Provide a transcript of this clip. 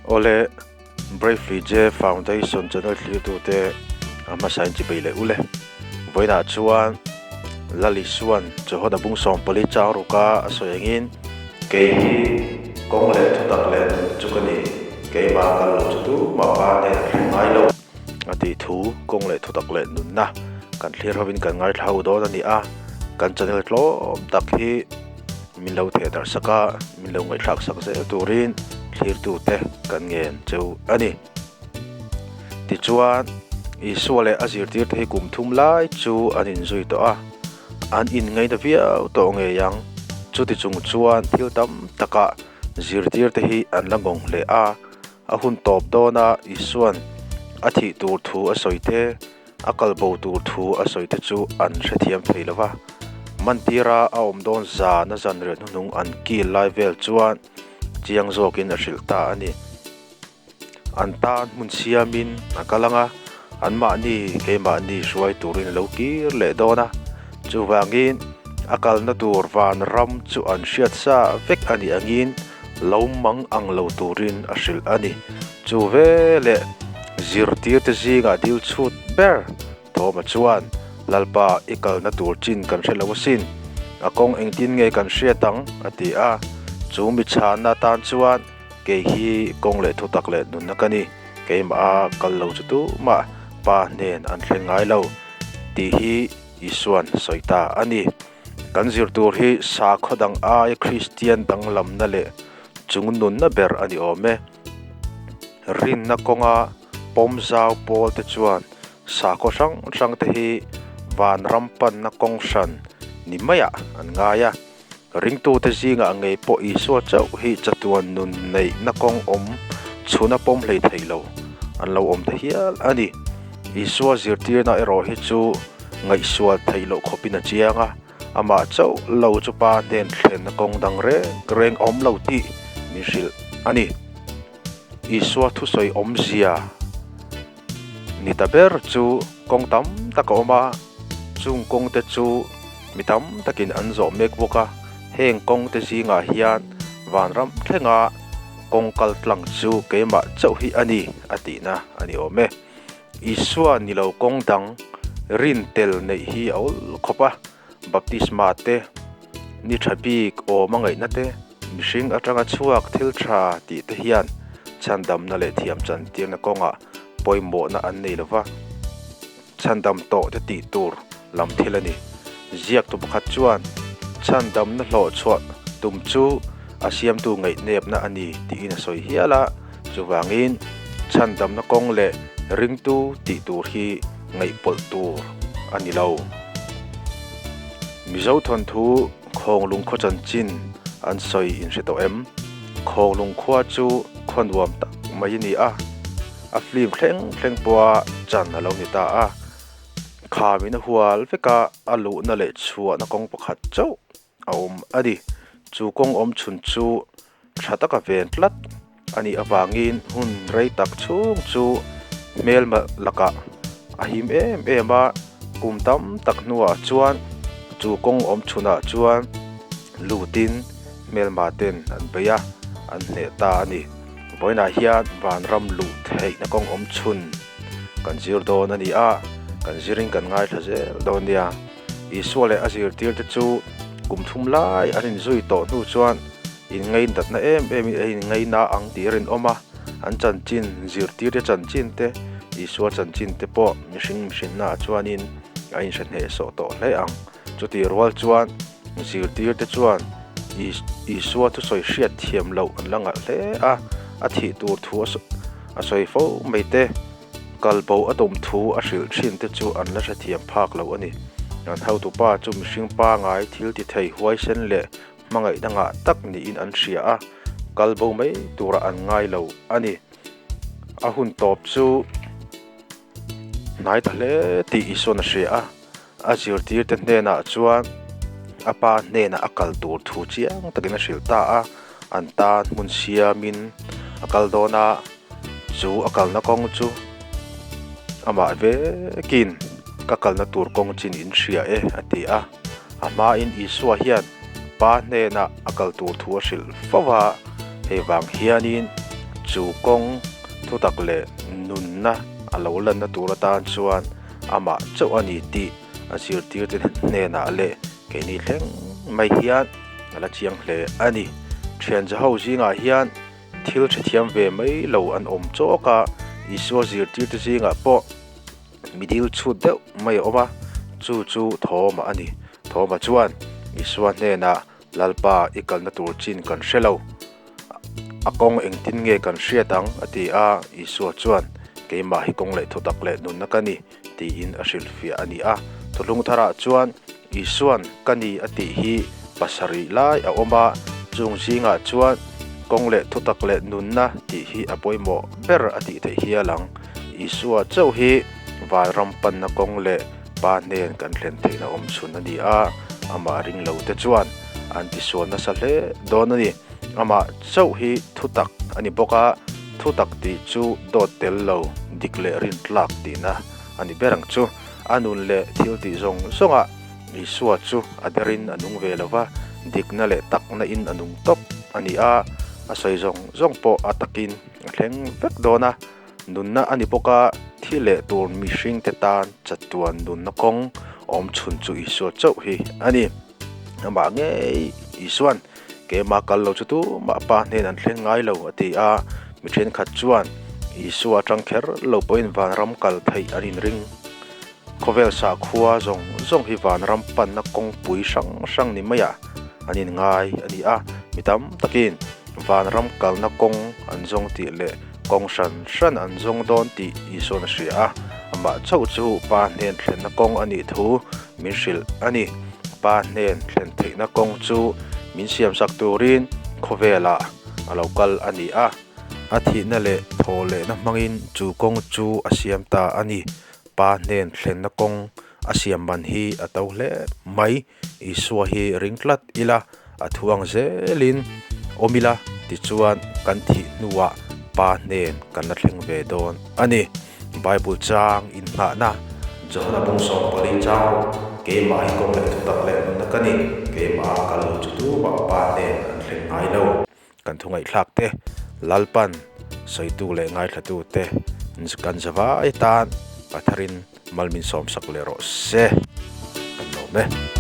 Awle Bravely J Foundation channel thlirtute a hmasa in chipei leh ule. Vawiinah chuan Lal Isuan Johana bung 14 chang ruka a sawi angin, Kei hi kawng leh thutak leh nun chu ka ni, keimah kal lo chu tumah pa nen a thleng ngai lo. A tih thu kawng leh thutak leh nunna kan thlir hovin kan ngaithla ho dawn a ni a, kan channel tlawm tak hi min lo theh darh sak a, min lo ngaihthlak sak zel turin thlirtute kan ngen cheu a ni. Tichuan, Isua leh a zirtirte hi kum thum lai chu an inzui tawh a, an inngaina viau tawh ngei ang. Chuti chung chuan thil tam takah zirtirte hi an la ngawng hle a. A hun tawp dawna Isua'n a thih tur thu a sawi te, a kal bo tur thu a sawi te chu an hrethiam thei lo va. Mantira a awm dawn zana zanriah hnuhnung an kil lai vel chuan chiang zawkin a hrilh ta a ni. An tan hmun siamin a kal ang a, anmahni keimahni hruai turin a lo kir leh dawn a. Chuvangin a kalna tur vanram chu an hriat sa vek a nih angin lo mang ang lo turin a hrilh a ni. Chu veleh zirtirte zingah dil chhut ber Thawma chuan, Lalpa, i kalna tur chin kan hre lo asin, a kawng engtin nge kan hriat ang? a ti a. Chu mi chhanna atan chuan, Kei hi kawng leh thutak leh nunna ka ni, keimah a kal lo chu tumah Pa hnen an thleng ngai lo, tih hi Isua'n sawi ta a ni. Kan zir tur hi sakhaw dang aia Kristian danglamna leh chung nunna ber a ni awm e. Rinna kawnga pawm zau pawl te chuan sakhaw hrang hrang te hi vanram panna kawng hran ni maiah an ngai a. Ringtute zingah ngei pawh Isua chauh hi chatuan nun neihna kawng awm chhuna pawm hlei thei lo an lo awm ta hial a ni. Isua zirtirna erawh hi chu ngaihsual theih loh khawpin a chiang a, amah chauh lo chu Pa hnen thlenna kawng dang reng reng a awm lo tih min hrilh a ni. Isua thusawi awmzia ni ta ber chu kawng tam tak a awm a, chung kawng te chu mi tam takin an zawh mek bawk a, heng kawng te zingah hian vanram thlenga kawng kal tlang chu keimah chauh hi a ni a tihna a ni awm e. Isua ni lo kawng dang rin tel neih hi a awl khawp a, baptisma te, ni tha bik awm a ngaihna te, Mihring atanga chhuak thil tha tih te hian chhandamna leh thiam chantirna kawngah pawimawhna an nei lova, chhandam tawh te tih tur lam thil a ni. Ziaktu pakhat chuan chhandamna hlawh chhuah tum chu a siamtu ngaihnepna a ni tiin a sawi hial a, chuvangin chhandamna kawng leh ringtu tih tur hi ngaihpawlh tur a ni lo. Mizo thawnthu Khawnglung khaw chanchin an sawi in hre tawh em? Khawnglung khua chu khaw nuam tak mai a ni a, a film thleng thleng pawha chan a lo ni ta a. Khamin a hual vek a, a luhna leh chhuahna kawng pakhat chauh a awm a ni. Chu kawng awm chhun chu tha taka ven tlat a nih avangin hun rei tak chhung chu hmelma lakah a him em em a, kum tam tak hnuah chuan chu kawng awm chhunah chuan lutin hmelma ten an bei a, an hneh ta a ni. Vawiinah hian vanram luh theihna kawng awm chhun kan zir dawn a ni a, kan zirin kan ngaithla zel dawn nia. Isua leh a zirtirte chu kum thum lai an inzui tawh hnu chuan inngaindatna em em in a inngaina ang tih a rinawm a, an chanchin zirtirte chanchin te, Isua chanchin te pawh mihring mihrinnaah chuanin a inhre hnehsawh tawh hle ang. Chutih rual chuan zirtirte chuan Isua thusawi hriat thiam loh an la ngah hle a, a thih tur thu a sawi fo mai te. Kal bo a tum thu a hrilh thin te chu an la hrethiam phak lo a ni. An hotupa chu mihring pangai thil ti thei huaisen leh hmangaihna ngah tak niin an hria a, kal bo mai turah an ngai lo a ni. A hun tawp chu hnai ta hle tih Isua'n a hria a, a zirtirte hnenah chuan a pa hnenah a kal tur thu chiang takin a hrilh ta a, an tan hmun siamin a kal dawn a. Chu a kalna kawng chu amah vekin ka kalna tur kawng chin in hria e a ti a. A hmain Isua hian Pa hnenah a kal tur thu a hrilh fo a, hei vang hianin Chu kawng thutak leh nunna a lo lanna tur atan chuan amah chauh a ni tih a zirtirte hnenah leh keini thleng mai hian a la chiang hle a ni. Thianzaho zingah hian thil hrethiam ve mai lo an awm chawk a, Isua zirtirte zingah pawh mi dil chhut deuh mai a awm a, chu chu Thawma a ni. Thawma chuan Isua hnenah Lalpa i kalna tur chin kan hre lo, a kawng engtin nge kan hriat ang? a ti a, Isua chuan, Keimah hi kawng leh thutak leh nunna ka ni, tiin a hrilhfiah a ni a. Thuthlung tharah chuan Isua'n ka ni a tih hi pasarih lai a awm a, chung zingah chuan kawng leh thutak leh nunna tih hi a pawimawh ber a tih theih hial ang. Isua chauh hi vanram panna kawng leh Pa hnen kan thlen theihna awm chhun a ni a, amah ring lo te chuan an tisual nasa hle dawn a ni. Amah chauh hi thutak a ni bawk a, thutak tih chu dawt tel lo, dik leh rintlak tihna a ni ber ang chu. A nun leh thil tih zawng zawngah Isua chu a derin a nung ve lo va, dikna leh takna in a nung tawp a ni a, a sawi zawng zawng pawh a takin a thleng vek dawn a. Nunna a ni bawk a, thi leh tur mihringte tan chatuan nunna kawng awm chhun chu Isua chauh hi a ni. Amah ngei Isua'n keimah kal lo chu tumah Pa hnen an thleng ngai lo a ti a, mi thenkhat chuan Isua atang kher lo pawhin vanram kal theih an inring. Khawvel sakhua zawng zawng hi vanram panna kawngpui hrang hrang ni maiah an inngai a ni a, mi tam takin vanram kalna kawng an zawng tih leh kawng hran hran an zawng dawn tih Isua'n a hria a, amah chauh chu Pa hnen thlenna kawng a nih thu min hrilh a ni. Pa hnen thlen theihna kawng chu min siamsak turin khawvelah a lo kal a ni a. A thihna leh thawhlehna hmangin chu kawng chu a siam ta a ni. Pa hnen thlenna kawng a siam man hi a to hle mai. Isua hi ring tlat ila, a thuang zelin awm ila tichuan kan thih hnuah Pa hnen kan la thleng ve dawn a ni. Bible chang inngahna. Johana bung 14 chang rawh, Keimah hi kawng leh thutak leh nunna ka ni, keimah a kal lo chu tumah Pa hnen an thleng ngai lo. Kan thu ngaihthlak te, Lalpan sawitu leh ngaithlatu te kan zavai tan Patharin mal min sawmsak leh rawh se. Kan lawm e.